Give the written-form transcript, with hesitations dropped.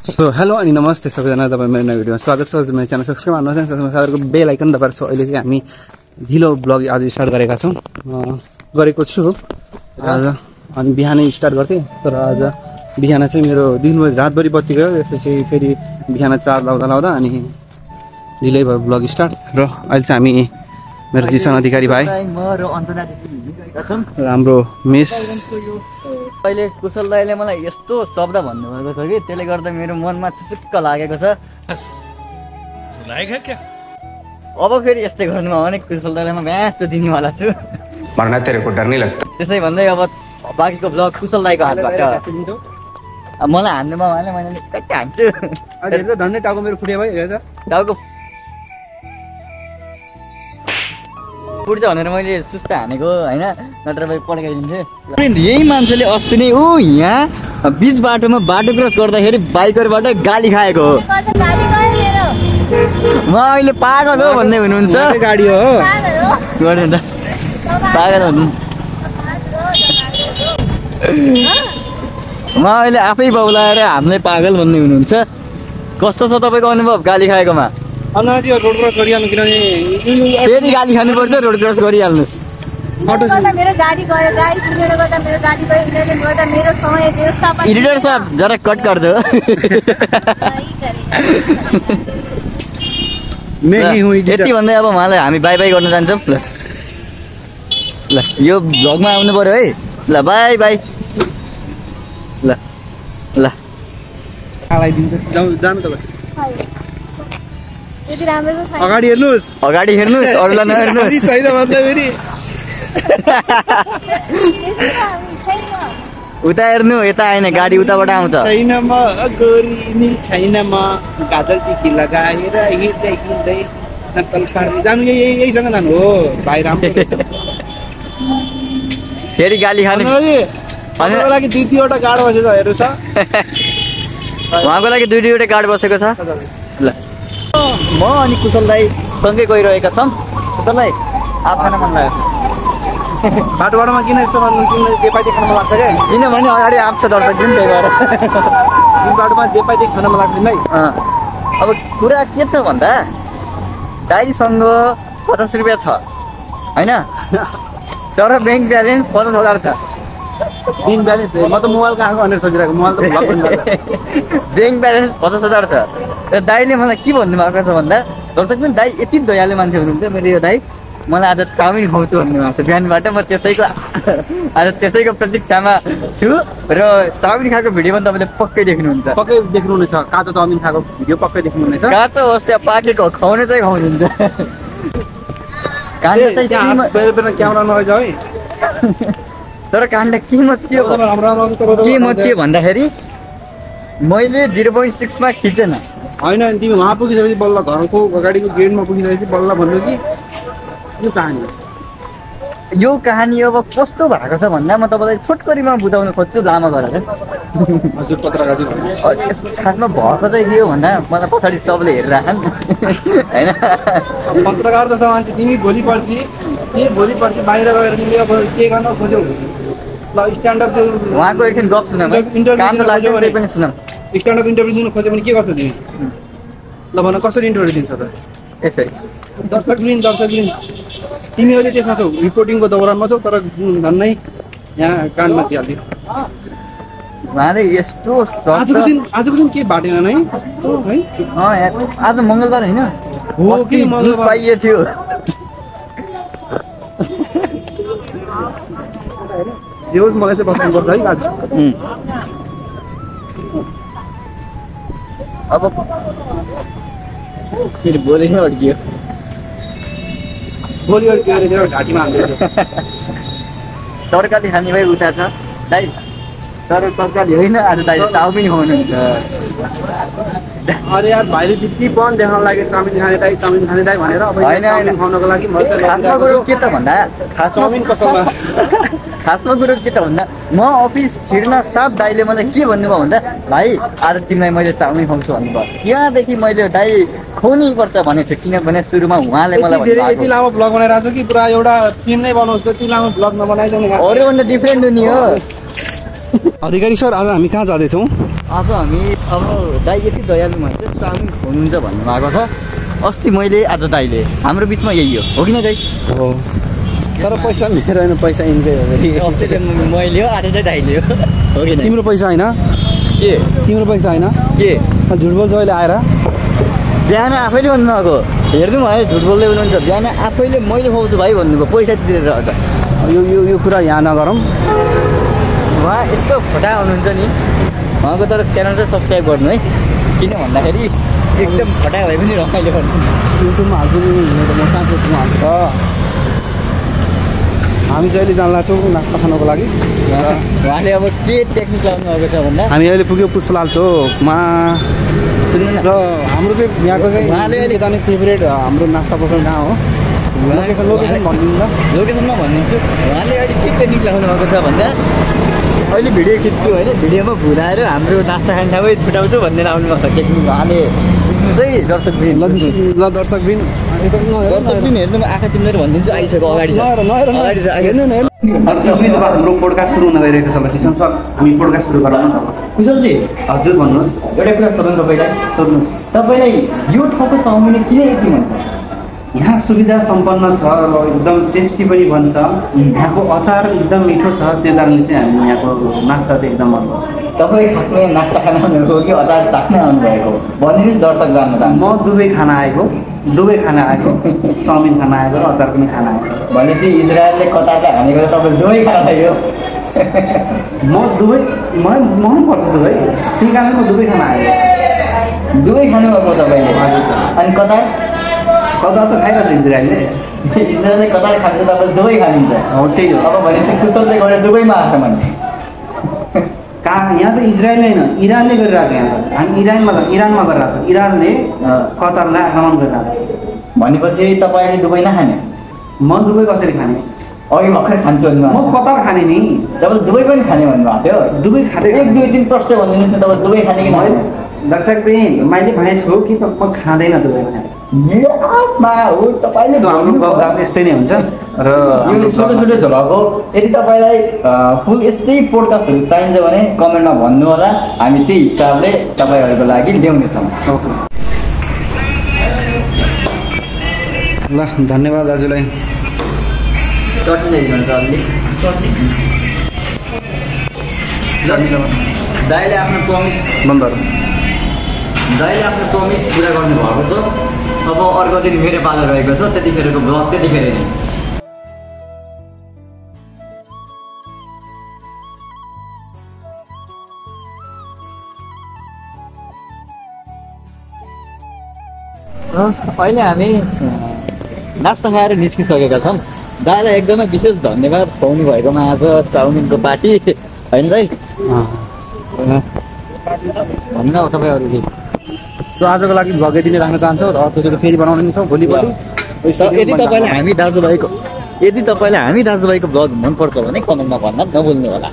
So hello अनि नमस्ते सबैजना, तपाईँ मेरो नयाँ भिडियोमा स्वागत छ। मेरो च्यानल सब्सक्राइब गर्नुहोस्, साथीको बेल आइकन दबाएर छ। अहिले चाहिँ हामी ढिलो ब्लग आज स्टार्ट गरेका छौँ, गरेको छु आज। अनि बिहानै स्टार्ट गर्थेँ, तर आज बिहान चाहिँ मेरो दिनभरि रातभरि बत्ती गयो। त्यसपछि फेरि बिहान चार्ज लाउँदा अनि ढिलै भयो ब्लग स्टार्ट। र अहिले चाहिँ हामी मेरो जिसन अधिकारी भाइ राम्रो मिस अहिले कुशल दाइले मलाई यस्तो शब्द भन्नुभएको छ कि त्यसले गर्दा मेरो मनमा चुसुक्क लागेको छ। अब फेरि यस्तै गर्नुमा भने कुशल दाइलाई म म्याच दिनेवाला छु। त्यसै भन्दै अब बाँकीको ब्लग कुशल दाइको हातबाट मलाई हान्नुमा उहाँले मैले कति हान्छु। धन्य टाउको मेरो फुट्यो भाइ, टाउको फुट्छ भनेर मैले सुस्ता हानेको होइन, नत्र भाइ पड्काइदिन्छु। यही मान्छेले अस्ति नै यहाँ बिच बाटोमा बाटो क्रस गर्दाखेरि बाइकरबाट गाली खाएको हो। म अहिले पागल हो भन्ने हुनुहुन्छ। गाडी हो गर्नु त पागल हुनु। म अहिले आफै बौलाएर हामीलाई पागल भन्ने हुनुहुन्छ। कस्तो छ तपाईँको अनुभव गाली खाएकोमा? रोड क्रस गरिहाल्नु, किनभने फेरि गाली खानुपर्छ। रोड क्रस गरिहाल्नुहोस्। एडिटर साहब जरा कट गरिदो। यति भन्दै अब उहाँलाई हामी बाई बाई गर्न जान्छौँ। ल ल यो भ्लगमा आउनु पर्यो है। ल बाई बाई। ल ल जानु तपाईँ। अगाडि हेर्नुहोस्, अगाडि हेर्नुहोस्, अरूलाई नहेर्नुहोस्। छैन भन्दा फेरि उता हेर्नु, यता आएन गाडी उताबाट आउँछ। छैन म गोरी छैन म गाजल टिकी लगाएर हिँड्दै हिँड्दै नक्कल पार्दै जानु। यहीसँग जानु हो भाइ, राम्रो फेरि गाली खाने लागि दुईवटा गाड बसेको छ हेर्नु छ। उहाँको लागि दुईवटा गाड बसेको छ। ल म अनि कुशल दाई सँगै गइरहेका छौँ। कुशल दाई आप खान मन लाग्यो? बाटोबाटोमा किन यस्तो जे पाइते खान मन लाग्छ क्या? किनभने अगाडि आप्छ दर्शक दिन, त्यही भएर बाटोमा जे पाइते खान मन लाग्दैन है। अब कुरा के छ भन्दा दाइसँग 50 रुपियाँ छ होइन, तर ब्याङ्क ब्यालेन्स 50,000 छ। दिन ब्यालेन्स म त मोबाइल कहाँको भनेर सोचिरहेको, मोबाइल त ब्लक पनि ब्याङ्क ब्यालेन्स 50,000 छ। र दाइले मलाई के भन्नुभएको छ भन्दा, दर्शक पनि दाइ यति दयालु मान्छे हुनुहुन्छ मेरो यो दाइ, मलाई आज चाउमिन खुवाउँछु भन्नुभएको छ बिहानबाट। म आज त्यसैको प्रतीक्षामा छु र चाउमिन खाएको भिडियो पनि तपाईँले पक्कै देख्नुहुन्छ। पक्कै देख्नुहुनेछ, काँचो चाउमिन खाएको भिडियो पक्कै देख्नुहुनेछ। काँचो होस् या पाकेको खुवाउनु चाहिँ खुवाउनुहुन्छ। काण्ड चाहिँ क्यामेरा नलैजाऊ है। तर काण्ड के मचियो भन्दाखेरि मैले 0.6 मा खिचेन होइन। तिमी वहाँ पुगिसकेपछि बल्ल घरको अगाडिको गेटमा पुगिसकेपछि बल्ल भन्नु कि यो कहानी अब कस्तो भएको छ भन्दा म तपाईँलाई छोटकरीमा बुझाउन खोज्छु लामो गरेर। हजुर पत्रकार खासमा भएको चाहिँ के हो भन्दा मलाई पछाडि सबले हेरिरहेछन् होइन। पत्रकार जस्तो मान्छे तिमी भोलि पर्सि बाहिर गएर तिमीले अब के गर्न खोज्यौ? ल स्ट्यान्डअप उहाँको एकछिन गफ सुनौँ, काम त लाग्यो भने पनि सुनौँ। स्ट्यान्डअप इन्टरभ्यू दिनु खोज्यो भने के गर्छ तिमी? ल भन कसरी इन्टरभ्यू दिन्छ त? यसरी दर्शक लिन तिमी अहिले त्यसमा छौ, रिपोर्टिङको दौरानमा छौ, तर झन्नै यहाँ कानमा चिहाल्थ्यो। उहाँले यस्तो आजको दिन के बाटेन नै है? आज मङ्गलबार होइन, जुस पाइए थियो। जे होस् मलाई चाहिँ बस्नुपर्छ है आज। अब फेरि भोलि नै अड्कियो, भोलि अड्कियो घाँटीमा हाल्दैछ। तरकारी खाने भए उता छ दाइ, तर तरकारी होइन आज दाइ चाउमिन खुवाउनुहुन्छ। अरे यार भाइले बित्ती पनि देखाउन लाग्यो चाउमिन खाने दाइ भनेर। अब होइन खुवाउनको लागि खासमा कुरो के त भन्दा, चाउमिन कसैमा खासमा कुरो के त भन्दा म अफिस छिर्न साथ दाइले मलाई के भन्नुभयो भन्दा, भाइ आज तिमीलाई मैले चाउमिन खुवाउँछु भन्नुभयो। त्यहाँदेखि मैले दाइ खुवाउनै पर्छ भनेको छु, किनभने सुरुमा उहाँले मलाई यति लामो ब्लग बनाइरहेको छु कि पुरा एउटा फिल्म नै बनाउँछु, त्यति लामो ब्लग नबनाइदिनु। अरूभन्दा डिफ्रेन्ट हुने हो। अधिकारी सर, आज हामी कहाँ जाँदैछौँ? आज हामी अब दाइ यति दयालु मान्छे चाउमिन खुवाउनुहुन्छ भन्नुभएको छ। अस्ति मैले आज दाइले हाम्रो बिचमा यही हो कि न दाइ? हो तर पैसा मेरो होइन, पैसा यिनकै हो फेरि। अस्ति चाहिँ मैले हो, आज चाहिँ दाइले हो कि न? तिम्रो पैसा होइन के? तिम्रो पैसा होइन के झुट बोल्छ अहिले आएर? बिहान आफैले भन्नुभएको, हेर्नु भयो झुट बोल्दै हुनुहुन्छ। बिहान आफैले मैले खुवाउँछु भाइ भन्नुभयो, पैसा तिरेर आज। यो कुरा यहाँ नगरौँ। उहाँ यस्तो फटा हुनुहुन्छ नि, उहाँको तर च्यानल चाहिँ सब्सक्राइब गर्नु है। किन भन्दाखेरि एकदम फटा भए पनि रमाइलो गर्नुहुन्छ। युट्युबमा हाल्छु नि, म कहाँ फेसबुकमा हाल्छु त। हामी चाहिँ अहिले जान लाग्छौँ नास्ता खानको लागि। उहाँले अब के टेक्निक लाउनु भएको छ भन्दा हामी अहिले पुग्यो पुष्पलाल चोकमा सुन्नु न, र हाम्रो चाहिँ यहाँको चाहिँ उहाँले अहिले जाने फेभरेट हाम्रो नास्ता पसल कहाँ हो? लोकेसन भनिदिनु ल। लोकेसनमा भनिदिन्छु। उहाँले अहिले के टेक्निक लाउनु भएको छ भन्दा अहिले भिडियो खिच्छु होइन, भिडियोमा भुलाएर हाम्रो नास्ता खाने ठाउँै छुट्याउँछु भन्ने लाउनु भएको छ टेक्निक। उहाँले सिक्नु चाहिँ दर्शकबिन ल दर्शकबिन हेर्नुमा आँखा चिम्लेर भनिदिन्छु, आइसक्यो अगाडि छ। हेर्नु न दर्शकबिन, अब हाम्रो पोडकास्ट सुरु हुन गइरहेको छ। किसन सर हामी पोडकास्ट सुरु गरौँ न। कुशलजी हजुर भन्नुहोस्। एउटा कुरा सोध्नु तपाईँलाई, सोध्नुहोस्। तपाईँलाई यो ठाउँको चाउमिन किन यति मनपर्छ? यहाँ सुविधा सम्पन्न छ र एकदम टेस्टी पनि बन्छ। यहाँको अचार एकदम मिठो छ, त्यो कारणले चाहिँ हामी यहाँको नास्ता चाहिँ एकदम मनपर्छ। तपाईँ खासमा नास्ता खान आउनुभएको कि अचार चाख्न आउनुभएको भनिदिनुहोस्, दर्शक जान्न चाहन्छ। म दुवै खाना आएको, चाउमिन खाना आएको र अचार पनि खाना आएको। भनेपछि इजरायलले कतारले हानेको त तपाईँले दुवै खाना लाग्यो। म दुवै मन पर्छ दुवै, त्यही कारण म दुवै खाना आएको। दुवै खानुभएको तपाईँले? हजुर सर। अनि कतार कतार त खाइरहेको छ इजरायलले। इजरायलले कतार खान्छ, तपाईँले दुवै खानुहुन्छ? हो त्यही हो। अब भनेपछि कुशलले गएर दुवैमा आएको भने कहाँ? यहाँ त इजरायलले होइन, इरानले गरिरहेको छ। यहाँ त हामी इरानमा गरिरहेको छ। इरानले कतारलाई आक्रमण गरिरहेको छ। भनेपछि तपाईँले दुवै नखाने? म दुवै कसरी खाने? अघि भर्खर खान्छु म भन्नुभएको। कतार खाने नि। तपाईँले दुवै पनि खाने भन्नुभएको थियो? दुवै खाँदै 1-2-3 प्रश्न भनिदिनुहोस् न, तपाईँ दुवै खाने कि नखाने? दर्शकबिन, मैले भनेको छु कि म खाँदैन दुवै खाने। तपाईँले हाम्रो गफ यस्तै नै हुन्छ र यो छोटो छोटो झलक हो। यदि तपाईँलाई फुल यस्तै पोडकास्टहरू चाहिन्छ भने कमेन्टमा भन्नु होला, हामी त्यही हिसाबले तपाईँहरूको लागि ल्याउनेछौँ। ल धन्यवाद दाजुलाई। चट्नी ल्याइदिनु त अलि दाइले आफ्नो प्रमिस पुरा गर्नुभएको छ। अब अर्को दिन मेरो पालो रहेको छ, त्यतिखेरको भ्लग त्यतिखेर नै। अहिले हामी नास्ता खाएर निस्किसकेका छौँ। दाइलाई एकदमै विशेष धन्यवाद खुवाउनु भएकोमा आज चाउमिनको पार्टी होइन दाइ? भन्नु अब तपाईँहरूले। सो आजको लागि भ्लग यति नै राख्न चाहन्छौँ र अर्कोचोटि फेरि बनाउने छौँ भोलिपल्ट। यदि तपाईँलाई हामी दाजुभाइको भ्लग मनपर्छ भने कमेन्टमा भन्न नभुल्नु होला।